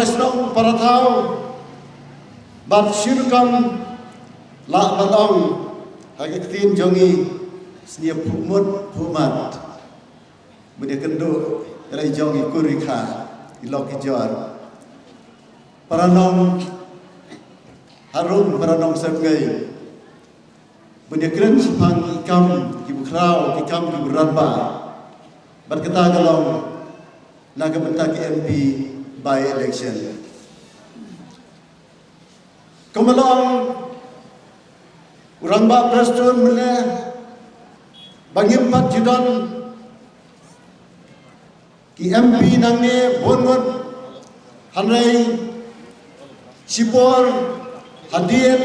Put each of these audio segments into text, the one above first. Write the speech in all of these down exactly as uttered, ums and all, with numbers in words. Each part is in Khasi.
Shnong para thaw, bad shu rukom lah ban ong ha ka ktien jong ngi, sniap phuh mut phuh mat. Mynta kynduh ïa la i jong i kur i kha, i lok i jor. Para nongharum, para nongsepngei, ban ïakren shaphang ki kam kiba khraw, ki kam kiba rangbah. Bad kata ka long na ka bynta ki M P by election. Kumba long u Rangbah Prestone mynne, ba ngim pat ju don ki M P nangne bun ngut, hynrei shipor hadien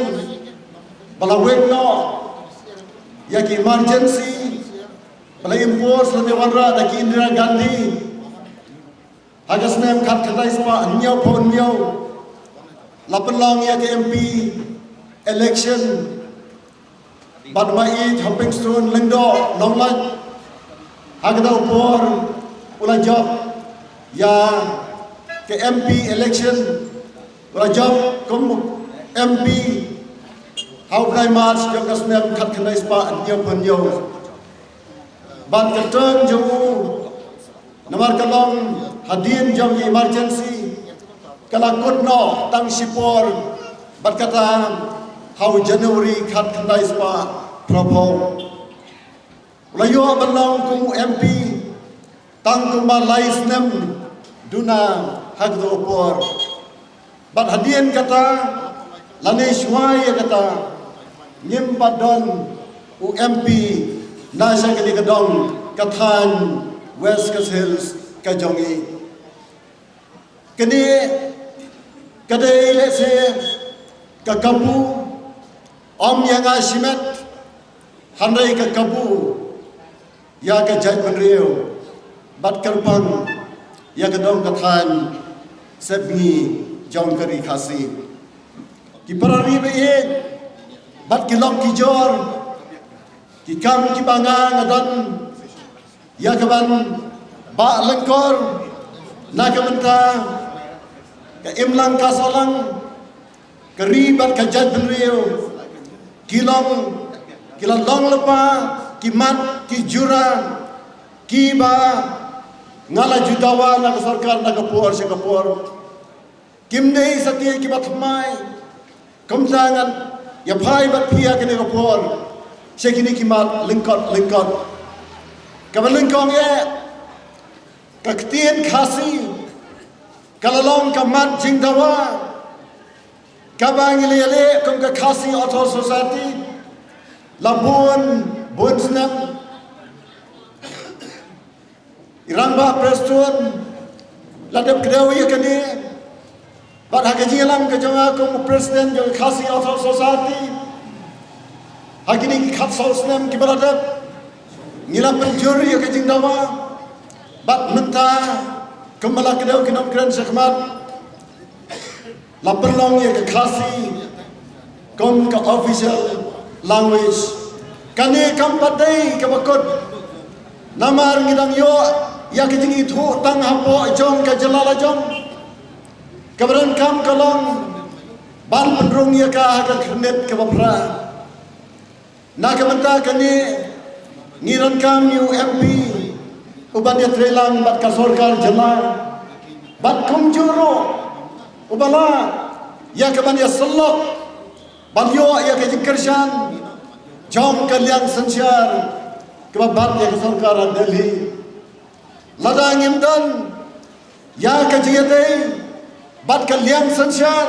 ba la weng noh ïa ki emergency ba la impose lane wanrah da ki Indira Gandhi ha ka snem khatkhyndai spah hynñiewphew hynñiew, la pynlong ïa ka M P election. Bad ma i Hopingstone Lyngdoh Nonglait, ha kata u por u la jop ïa ka M P election, u la jop kum M P ha u bnai March jong ka snem khatkhyndai spah hynñiewphew hynñiew. Bad ka term jong u, namar ka long hadien jong i emergency, ka la kut noh tang shipor, bad kata ha u January khatkhyndai spah phraphew. U la ïoh ban long kum u M P tang kumba lai snem duna ha kata u por. Bad hadien kata lane shuwa ïa kata, ngim pat don u M P na sha kane ka dong ka thaiñ West Khasi Hills ka jong ngi. Kane ka dei lehse ka kabu, ym ïa nga shimet, hynrei ka kabu ïa ka jaitbynriew bad kyrpang ïa ka dong ka thaiñ sepngi jong ka ri Khasi. Ki para ri ba ïeit bad ki lok ki jor, ki kam kiba nga nga don ïa ka ban bah lyngkor na ka bynta ka imlang ka sahlang, ka ri bad ka jaitbynriew, ki long, ki la long lypa ki mat ki jura kiba nga la ju dawa na ka sorkar na ka por sha ka por. Kim dei satia kiba thymmai. Kumta ngan ïa phai bad phi ha kane ka por sha kine ki mat lyngkot lyngkot. Kaba nyngkong eh, ka ktien Khasi ka la long ka mat jingdawa kaba ngi la ïaleh kum ka Khasi Authors' Society la bun bun snem. I Rangbah Prestone la dep kdew ïa kane. Bad ha ka jingïalam ka jong nga kum u president jong ka Khasi Authors' Society, ha kine ki khatsaw snem kiba la dep, ngi la pynjur ïa ka jingdawa. Bad mynta kumba la kdew ki nongkren shakhmat, la pynlong ïa ka Khasi kum ka official language. Kane kam pat dei kaba kut, namar ngi dang ïoh ïa ka jingithuh tang hapoh jong ka jylla la jong. Kaba donkam ka long ban pynrung ïa ka ha ka khyrnit kaba phra. Na ka bynta kane ngi donkam ïa u M P uban ïatreilang bad ka sorkar jylla, bad kumjuh ruh uba lah ïa ka ban ïasyllok ban ïoh ïa ka jingkyrshan jong ka liang synshar kaba bat ïa ka sorkar ha Delhi. Lada ngim don ïa ka jingïadei bad ka liang synshar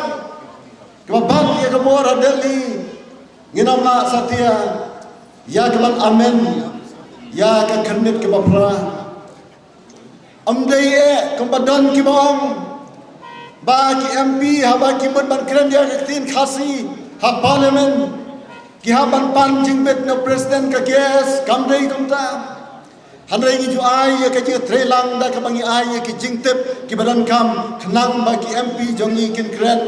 kaba bat ïa ka bor ha Delhi, ngin ym lah satia ïa ka ban amen ïa ka khyrnit kaba phra. Ym dei eh kumba don kiba ong ba ki M P haba ki mut ban kren ïa ka ktien Khasi ha Parliament, ki hap ban pan jingbit na u president ka KS, kam dei kumta. Hynrei ngi ju ai ïa ka jingtreilang da kaba ngi ai ïa ki jingtip kiba donkam khnang ba ki M P jong ngi kin kren.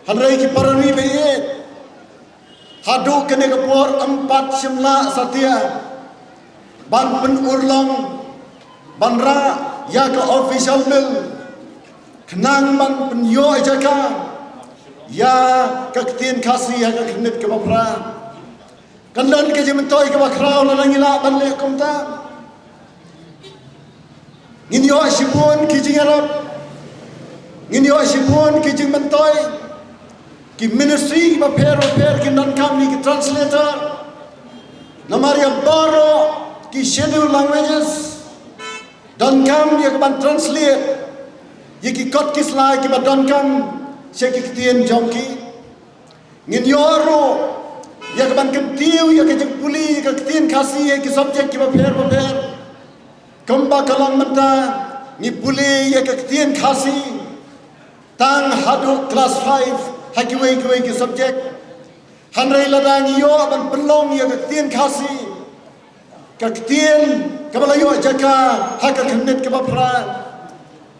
Hynrei ki para ri ba ïeit, haduh kane ka por ym pat shym lah satia ban pynurlong ban rah ïa ka official bill. Khnang ban pynïoh jaka ïa ka ktien Khasi ha ka khyrnit kaba phra. Kan don ka jingmyntoi kaba khraw lada ngi lah ban leh kumta. Ngin ïoh shibun ki jingïarap, ngin ïoh shibun ki jingmyntoi. Ki ministry bapher bapher ki donkam ïa ki translator. Namar ïa baroh ki scheduled languages donkam ïa ka ban translate ïa ki kot ki sla kiba donkam sha ki ktien jong ki. Ngin ïoh ruh ïa ka ban kyntiew ïa ka jingpule ïa ka ktien Khasi ha ki subject kiba pher bapher. Kumba ka long mynta, ngi pule ïa ka ktien Khasi tang haduh class five ha kiwei kiwei ki subject. Hynrei lada ngi ïoh ban pynlong ïa ka ktien Khasi, ka ktien kaba la ïoh jaka ha ka khyrnit kaba phra,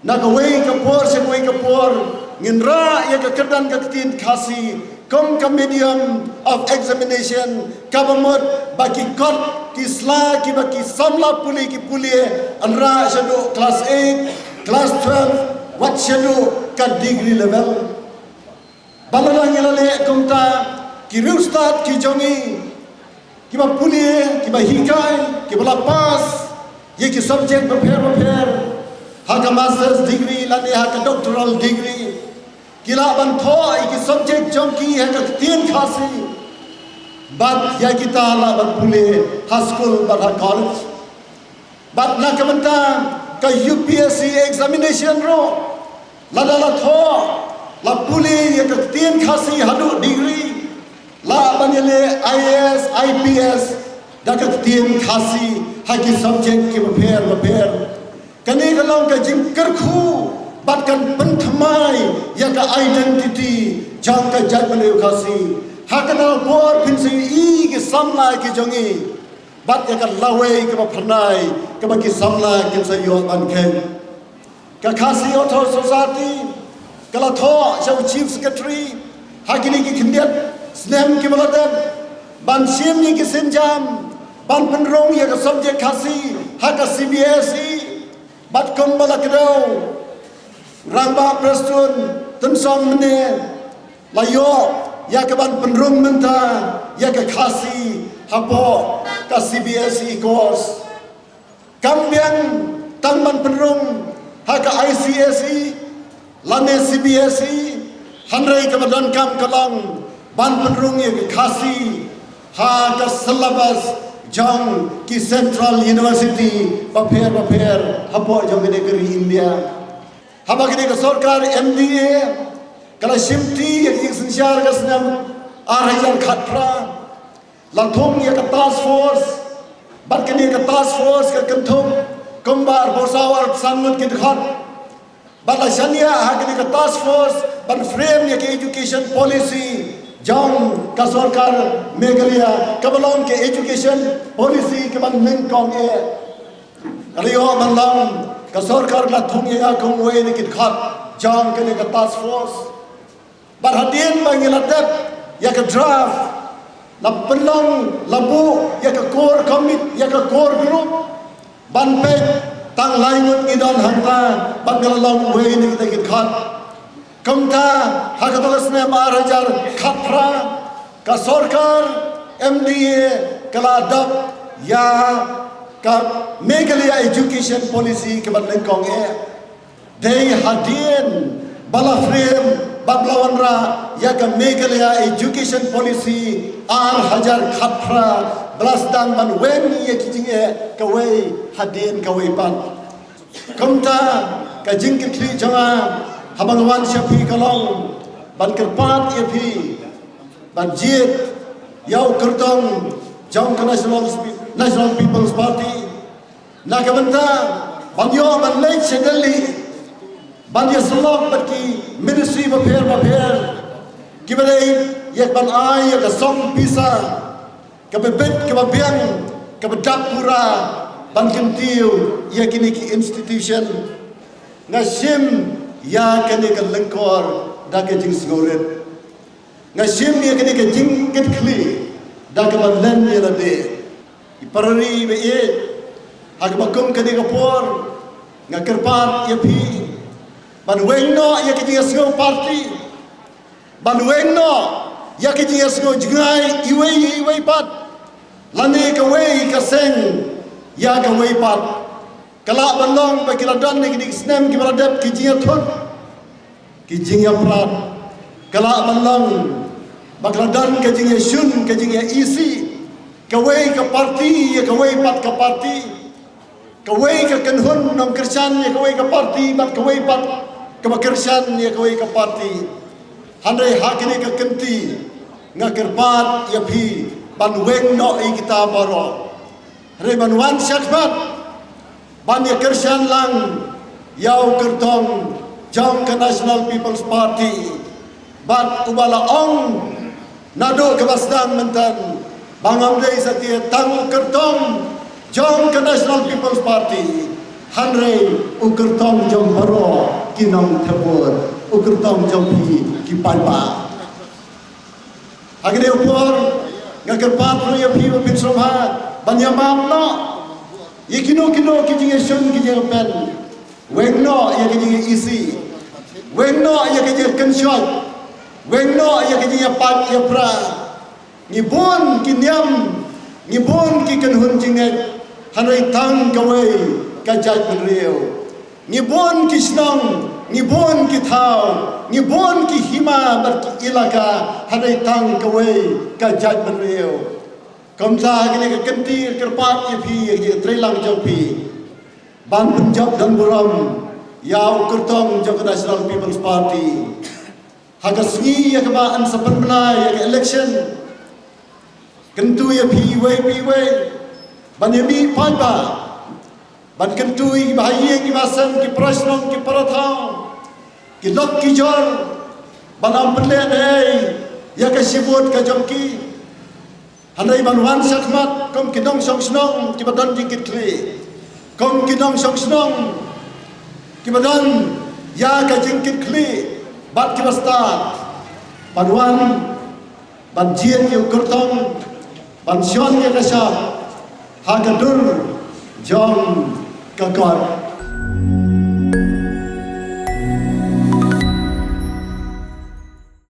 na kawei ka por sha kawei ka por, ngin rah ïa ka kyrdan ka ktien Khasi kum ka medium of examination, kaba mut ba ki kot ki sla kiba ki samla pule ki pule, yn rah shaduh class eight, class twelve, wat shaduh ka degree level. Ba lada ngi la leh kumta, ki riewstad ki jong ngi, kiba pule, kiba hikai, kiba la pass ïa ki subject bapher bapher ha ka master's degree lane ha ka doctoral degree, ki lah ban thoh ïa ki subject jong ki ha ka ktien Khasi. Bad ïa kita lah ban pule ha skul bad ha college. Bad na ka bynta ka U P S C examination ruh, lada la thoh, la pule ïa ka ktien Khasi haduh degree, lah ban ïaleh I A S, I P S da ka ktien Khasi ha ki subject kiba pher bapher. Kane ka long ka jingkyrkhu bad kan pynthymmai ïa ka identity jong ka jaitbynriew Khasi. Ha kane ka por phin sa ïohi ki samla ki jong ngi bad ïa ka lawei kaba phyrnai kaba ki samla kin sa ïoh ban kheiñ. Ka Khasi Author Society ka la thoh sha u Chief Secretary ha kine ki khyndiat snem kiba la dep ban shim ïa ki sienjam ban pynrung ïa ka subject Khasi ha ka C B S E. Bad kumba la kdew, Rangbah Prestone Tynsong mynne la ïoh ïa ka ban pynrung mynta ïa ka Khasi hapoh ka C B S E course. Kam biang tang ban pynrung ha ka I C S E lane C B S E, hynrei kaba donkam ka long ban pynrung ïa ka Khasi ha ka syllabus jong ki Central University bapher bapher hapoh jong kane ka ri India. Haba kane ka sorkar M D A ka la shimti ïa ka jingsynshar ka snem ar hajar khatphra, la thung ïa ka task force, bad kane ka task force ka kynthup kumba arphew saw arphew san ngut ki dkhot. Bad la shaniah ha kane ka task force ban frame ïa ka education policy jong ka sorkar Meghalaya, kaba long ka education policy kaban nyngkong eh. Ka la ïoh ban long ka sorkar la thung ïa ka kum uwei na ki dkhot jong kane ka task force. Bad hadien ba ngi la dep ïa ka draft, la pynlong, la buh ïa ka core commit, ïa ka core group ban peit, tang lai ngut ngi don hangta bad ngi la long uwei na kita ki dkhot. Kumta ha kato ka snem ar hajar khatphra, ka sorkar M D A ka la adopt ïa ka Meghalaya Education Policy kaban nyngkong eh. Dei hadien ba la frame bad ba la wanrah ïa ka Meghalaya Education Policy ar hajar khatphra, ba la sdang ban weng ïa ki jingeh kawei hadien kawei pat. Kumta ka jingkitkhlieh jong nga haba nga wan sha phi ka long ban kyrpad ïa phi ban jied ïa u kyrtong jong ka National, National People's Party na ka bynta ban ïoh ban leit sha Delhi ban ïasyllok bad ki ministry bapher bapher kiba dei ïa ban ai ïa ka song pisa kaba bit, kaba biang, kaba dap pura ban kyntiew ïa kine ki institution. Nga shim ïa kane ka lyngkor da ka jingsngewrit. Nga shim ïa kane ka jingkitkhlieh da kaba len ïa lade. I para ri ba ïeit, ha kaba kum kane ka por nga kyrpad ïa phi Ban weng noh ïa ka jingïasngew party. Ban weng noh ïa ka jingïasngew jngai iwei ïa iwei pat, lane kawei ka seng ïa kawei pat. Ka lah ban long ba ki la don ha kine ki snem kiba la dep ki jingïathut, ki jingïaprat. Ka lah ban long ba ka la don ka jingïashun, ka jingïaisih, kawei ka party ïa kawei pat ka party. Kawei ka kynhun nongkyrshan ïa kawei ka party bad kawei pat kaba kyrshan ïa kawei ka party. Hynrei ha kane ka kynti nga kyrpad ïa phi ban weng noh ïa kita baroh. Hynrei ban wan shakhmat ban ïa kyrshan lang ïa u kyrtong jong ka National People's Party. Bad uba la ong naduh kaba sdang mynta ba ngam dei satia tang u kyrtong jong ka National People's Party, hynrei u kyrtong jong baroh ki nongthep vote, u kyrtong jong phi ki paidbah. Ha kane ka por nga kyrpad ruh ïa phi ba phin sngewbha ban ïa map noh ïa kino kino ki jingïashun ki jingïapen. Weng noh ïa ka jingïaisih, weng noh ïa ka jingïakynshoi, weng noh ïa ka jingïapait ïapra. Ngi bun ki niam, ngi bun ki kynhun jingngeit, hynrei tang kawei ka jaitbynriew. Ngi bun ki shnong, ngi bun ki thaw, ngi bun ki hima bad ki ilaka, hynrei tang kawei ka jaitbynriew. Kumta ha kane ka kynti kyrpad ïa phi ïa ka jingtreilang jong phi ban pynjop don burom ïa u kyrtong jong ka National People's Party. Ha ka sngi ïa kaba yn sa pynbna ïa ka election, kyntu ïa phi iwei pa iwei ban ïa mih paidbah, ban kyntu ïa kiba ha ïing kiba ha sem, ki para shnong ki para thaw, ki lok ki jor, ban ym pynleh ei ïa ka shi vote ka jong ki. Hynrei ban wan shakhmat kum ki nongshong shnong kiba don jingkitkhlieh, kum ki nongshong shnong kiba don ïa ka jingkitkhlieh bad kiba stad, ban wan ban jied ïa u kyrtong, ban shon ïa ka shap ha ka dur jong ka kot.